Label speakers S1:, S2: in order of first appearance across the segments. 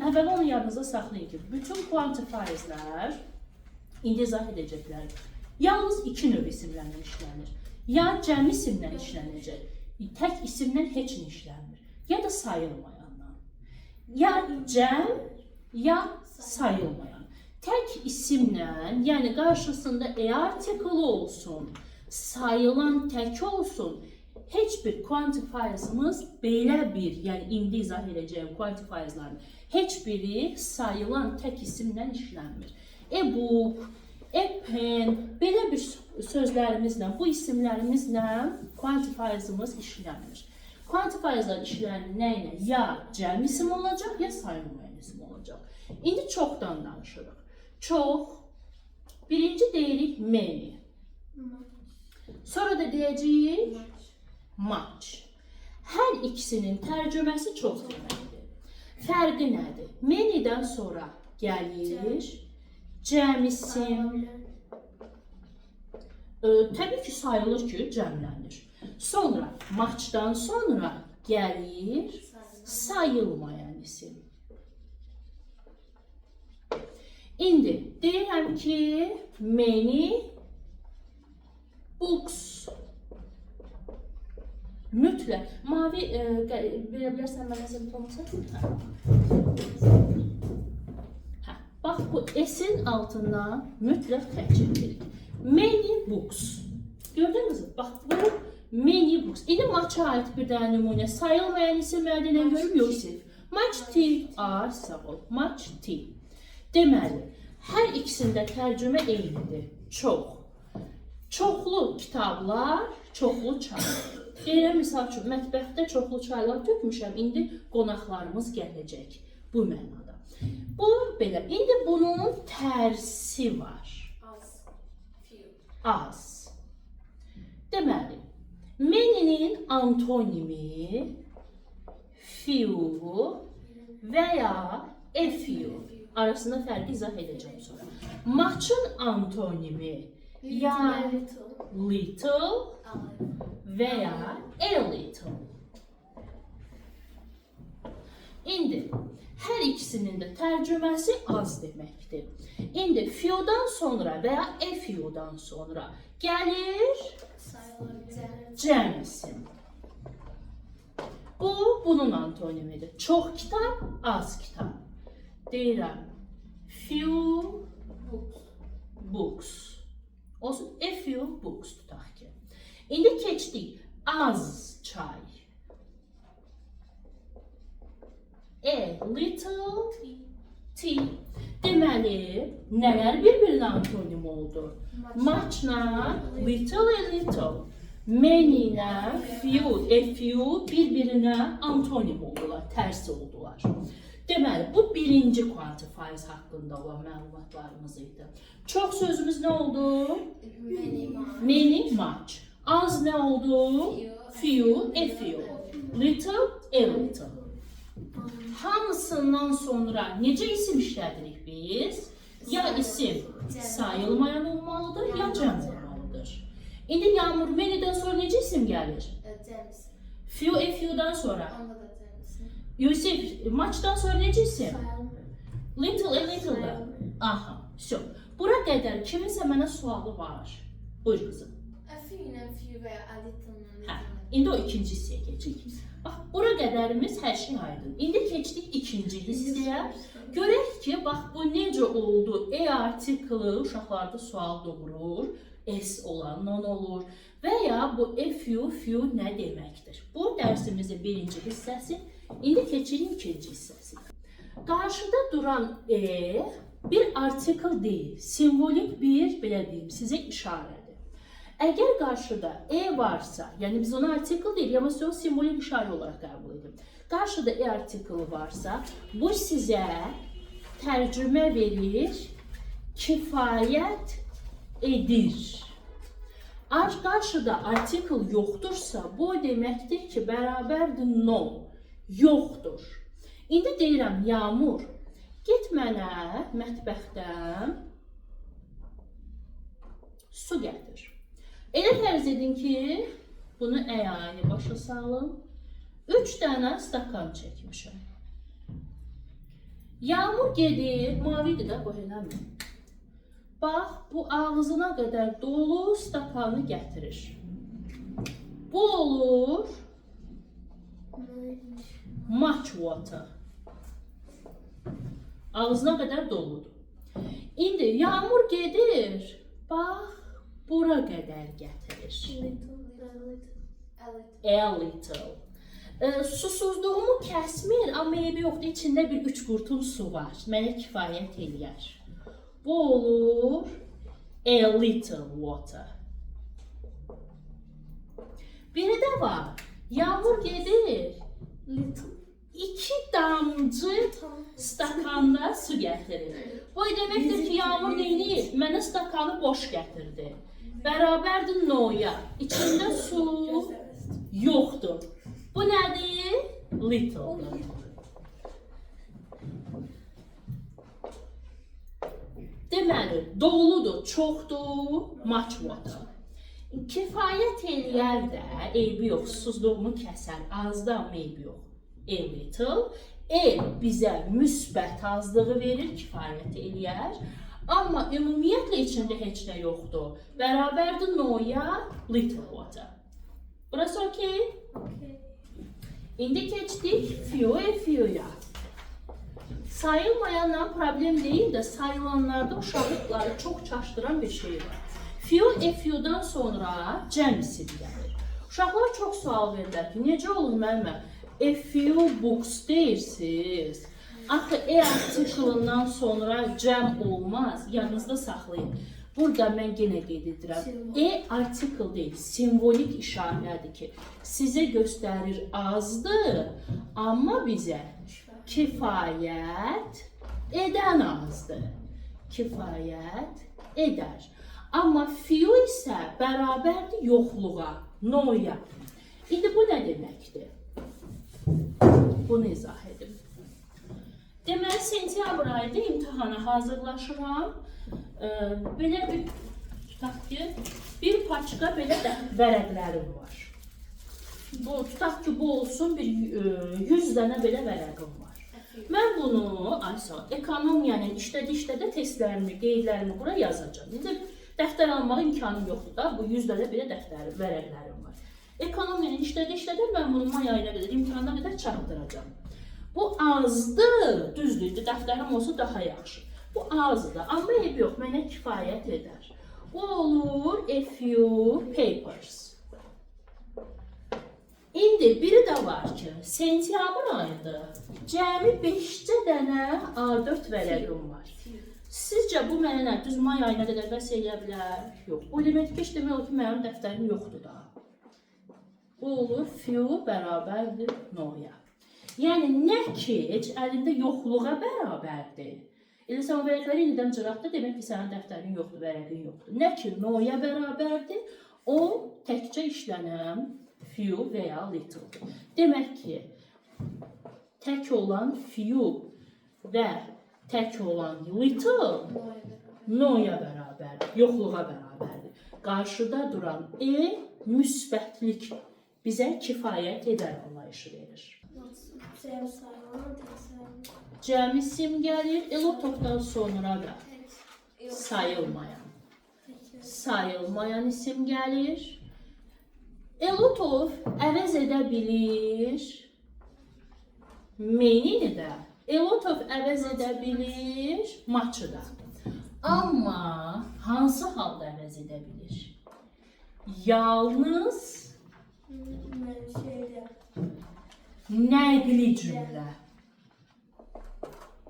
S1: Əvvəla onu yadınızda saxlayın ki, bütün quantifierslər indi izah edəcəklərim. Yalnız iki növ isimlərlə işlənir. Ya cəmi isimlə işlənəcək, tək isimlə heç nə işlənmir. Ya da sayılmayandan. Ya cəm, ya sayılmayan. Tək isimlə, yəni qarşısında e artiklı olsun, sayılan tək olsun, heç bir quantifiersımız belə bir, yəni indi izah edəcəyim quantifiersların heç biri sayılan tək isimlə işlənmir. A book, a pen, belə bir sözlərimizlə, bu isimlərimizlə quantifiersımız işlənmir. Quantifierslar işlənir nə ilə? Ya cəm isim olacaq, ya sayılmayan isim olacaq. İndi çoxdan danışırıq. Çox, birinci deyirik many. Sonra da deyəcəyik much. Hər ikisinin tərcüməsi çox deməkdir. Fərqi nədir? Many-dən sonra gəlir cəm isim. Təbii ki, sayılır ki, cəmlənir. Sonra much-dan sonra gəlir sayılmayan isim. İndi deyirəm ki, many books. Mütləq. Mavi verə bilərsən mənə zəhmət olmasa? Hə. Bax bu S-in altından mütləq xətt çəkirik. Many books. Gördün qızım? Bax bu many books. İndi much-a aid bir dənə nümunə. Sayılmayan isimlərdən görüm Yusif. Much tea. A, sağ ol. Much tea. Deməli, hər ikisində tərcümə eynidir. Çox. Çoxlu kitablar, çoxlu çay. Deyirəm, misal üçün, mətbəxdə çoxlu çaylar tökmüşəm, indi qonaqlarımız gələcək. Bu mənada. Bu belə. İndi bunun tərsi var.
S2: Az. Few.
S1: Az. Deməli, many-nin antonimi few və ya a few. Arasında fərqi izah edəcəm sonra. Much-ın antonimi ya
S2: Little.
S1: little və ya a little. İndi hər ikisinin də tərcüməsi az deməkdir. İndi few-dan sonra və ya a few-dan sonra gəlir cəm isim. Bu, bunun antonimidir. Çox kitab, az kitab. Deyirəm, few
S2: Books.
S1: Books. Olsun, a few books tutaq ki. İndi keçdik. Az çay. A little tea. Deməli, nələr bir-birinə antonim oldu? Much-la little, a little. Many-ilə few, a few bir-birinə antonim oldular, tərs oldular. Deməli, bu birinci quantifiers haqqında olan məlumatlarımız idi. Çox sözümüz nə oldu?
S2: Many. Much.
S1: Many, much. Az nə oldu?
S2: Few.
S1: Few, a few. Little, a little. Hamısından sonra necə isim işlədirik biz? Ya isim sayılmayan olmalıdır, ya cəm olmalıdır. İndi Yağmur, many-dən sonra necə isim gəlir?
S2: Cəm isim.
S1: Few, a few-dan sonra.
S2: Onda da cəm isim.
S1: Yusif, much-dan sonra necə isim? Little, a little da. Aha, vəsə. Bura qədər kiminsə mənə sualı var. Buyur qızım.
S2: A few ilə few və ya a little ilə
S1: Hə,
S2: little.
S1: İndi o ikinci hissəyə keçirik. Bax, bura qədərimiz hər şey aydın. İndi keçdik ikinci hissəyə. Görək ki, bax bu necə oldu? E artiklı uşaqlarda sual doğurur. S olandan olur və ya bu a few, few nə deməkdir? Bu dərsimizin birinci hissəsi. İndi keçirik ikinci hissəsinə. Qarşıda duran e bir artikel deyil, simvolik bir, belə deyim, sizə işarədir. Əgər qarşıda e varsa, yəni biz ona artikel deyirik, amma siz onu simvolik işarə olaraq qəbul edin. Qarşıda e artikeli varsa, bu sizə tərcümə verir, kifayət edir. Qarşıda artikel yoxdursa, bu o deməkdir ki, bərabərdir no, yoxdur. İndi deyirəm, Yağmur, get mənə mətbəxdən su gətir. Elə fərz edin ki, bunu əyani başa salın. 3 dənə stakan çəkmişəm. Yağmur gedir, mavidir də bu eləmi? Bax, bu ağzına qədər dolu stakanı gətirir. Bu olur much water. Ağzına qədər doludur. İndi yağmur gedir, bax, bura qədər gətirir.
S2: Little. A little.
S1: A little. Susuzluğumu kəsmir, amma eybi yoxdur. İçində bir üç qurtum su var. Mənə kifayət eləyər. Bu olur a little water. Biri də var. Yağmur gedir.
S2: Little.
S1: İki damcı stakanda su gətirir. Bu deməkdir ki, yağmur neyniyir? Mənə stakanı boş gətirdi. Bərabərdir noya. İçində su yoxdur. Bu nədir? Little'dır. Deməli, doludur, çoxdur, much water. Kifayət eləyər də, eybi yox, susuzluğumu kəsər, azdır amma eybi yox. A little. A bizə müsbət azlığı verir, kifayət eləyər. Amma ümumiyyətlə içində heç nə yoxdur. Bərabərdir noya, little water. Burası okey?
S2: Okay.
S1: İndi keçdik few a few'ya. Sayılmayanla problem deyil də sayılanlarda uşaqları çox çaşdıran bir şey var. Few a few'dan sonra cəm isim gəlir. Uşaqlar çox sual verirlər ki, necə olur müəllimə? A few books deyirsiniz. Axı a article-ından sonra cəm olmaz. Yadınızda saxlayın. Burada mən yenə qeyd edirəm. A article deyil, simvolik işarədir ki, sizə göstərir azdır, amma bizə kifayət edən azdır. Kifayət edər. Amma few isə bərabərdir yoxluğa, noya. İndi bu nə deməkdir? Bunu izah edim. Deməli, sentyabr ayında imtahana hazırlaşıram. Belə bir tutaq ki, bir paçka belə də vərəqlərim var. Bu tutaq ki, bu olsun bir 100 dənə belə vərəqim var. Mən bunu Aysel, ekonomiyanın işlədə-işlədə testlərimi, qeydlərimi bura yazacağam. İndi dəftər almağa imkanım yoxdur da, bu 100 dənə belə dəftər, vərəqlərim var. Ekonomiyanın işlədə-işlədə mən bunu may ayına qədər, imtahana qədər çatdıracağam. Bu azdır, düzdür, indi dəftərim olsa daha yaxşı. Bu azdır, amma eybi yox, mənə kifayət edər. Bu olur a few papers. İndi biri də var ki, sentyabr ayında cəmi 5 dənə A4 vərəqim var. Sizcə bu mənə nə, düz may ayına qədər bəs eləyə bilər? Yox. O deməkdir ki, heç demək olar ki, mənim dəftərim yoxdur daha. Bu olur few bərabərdir noya. Yəni nə ki, heç əlində yoxluğa bərabərdir. Elə sən o vərəqləri indidən cıraxdı, demək ki, sənin dəftərin yoxdur, vərəqin yoxdur. Nə ki, noya bərabərdir, o təkcə işlənən few və ya little. Demək ki, tək olan few və tək olan little noya bərabərdir, yoxluğa bərabərdir. Qarşıda duran a müsbətlik bizə kifayət edər anlayışı verir.
S2: Cəm sayılan, tək sayılan.
S1: Cəmi isim gəlir, a lot of-dan sonra da
S2: Tək. Yox.
S1: sayılmayan.
S2: Tək.
S1: Sayılmayan isim gəlir. A lot of əvəz edə bilir. Many-ni də. A lot of əvəz edə bilir much-ı da. Amma hansı halda əvəz edə bilir? Yalnız
S2: Mən şeydə.
S1: nəqli cümlə.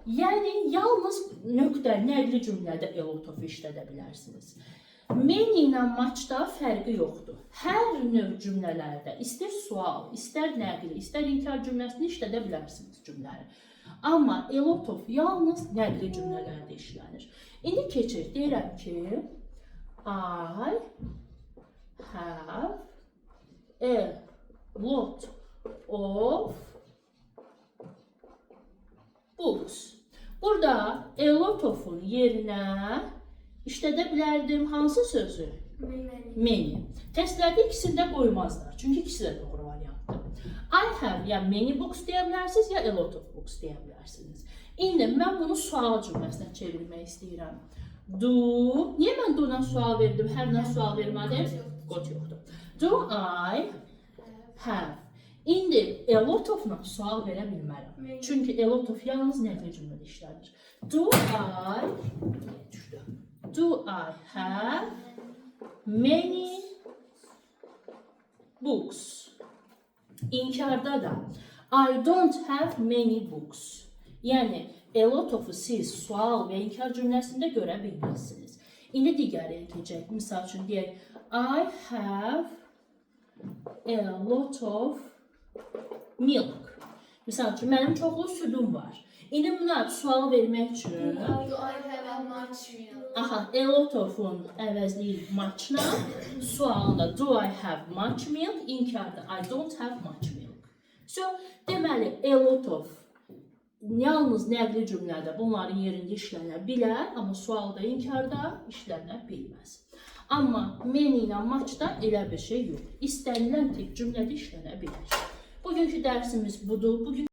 S1: Yəni yalnız nöqtə nəqli cümlədə a lot of işlədə bilərsiniz. Many ilə much-da fərqi yoxdur. Hər növ cümlələrdə istər sual, istər nəqli, istər inkar cümləsini işlədə bilərsiniz cümləni. Amma a lot of yalnız nəqli cümlələrdə işlənir. İndi keçir. Deyirəm ki, I have a lot of books. Burada a lot of'un yerinə işlədə bilərdim hansı sözü?
S2: Many.
S1: Many. Testlərdə ikisini də qoymazlar. Çünki ikisi də doğru variantdır. I have ya many books deyə bilərsiniz, ya a lot of books deyə bilərsiniz. İndi mən bunu sual cümləsinə çevirmək istəyirəm. Do, niyə mən do-dan sual verdim, have-dən sual vermədim? Got yoxdur. Do I have? İndi a lot of-la sual verə bilmərəm.
S2: Many.
S1: Çünki a lot of yalnız nəqli cümlədə işlənir. Do I düşdü. Do I have many books? İnkarda da I don't have many books. Yəni a lot of-u siz sual və inkar cümləsində görə bilməzsiniz. İndi digərinə keçək. Misal üçün deyək I have a lot of milk. Misal üçün mənim çoxlu südüm var. İndi buna sual vermək üçün
S3: Do I have a much milk?
S1: Aha, a lot of-un əvəzləyir much-la. Sualında do I have much milk? İnkarda I don't have much milk. So, deməli a lot of yalnız nəqli cümlədə bunların yerində işlənə bilər, amma sualda inkarda işlənə bilməz. Amma many ilə much-da elə bir şey yox. İstənilən tip cümlədə işlənə bilər. Bugünkü dərsimiz budur. Bugün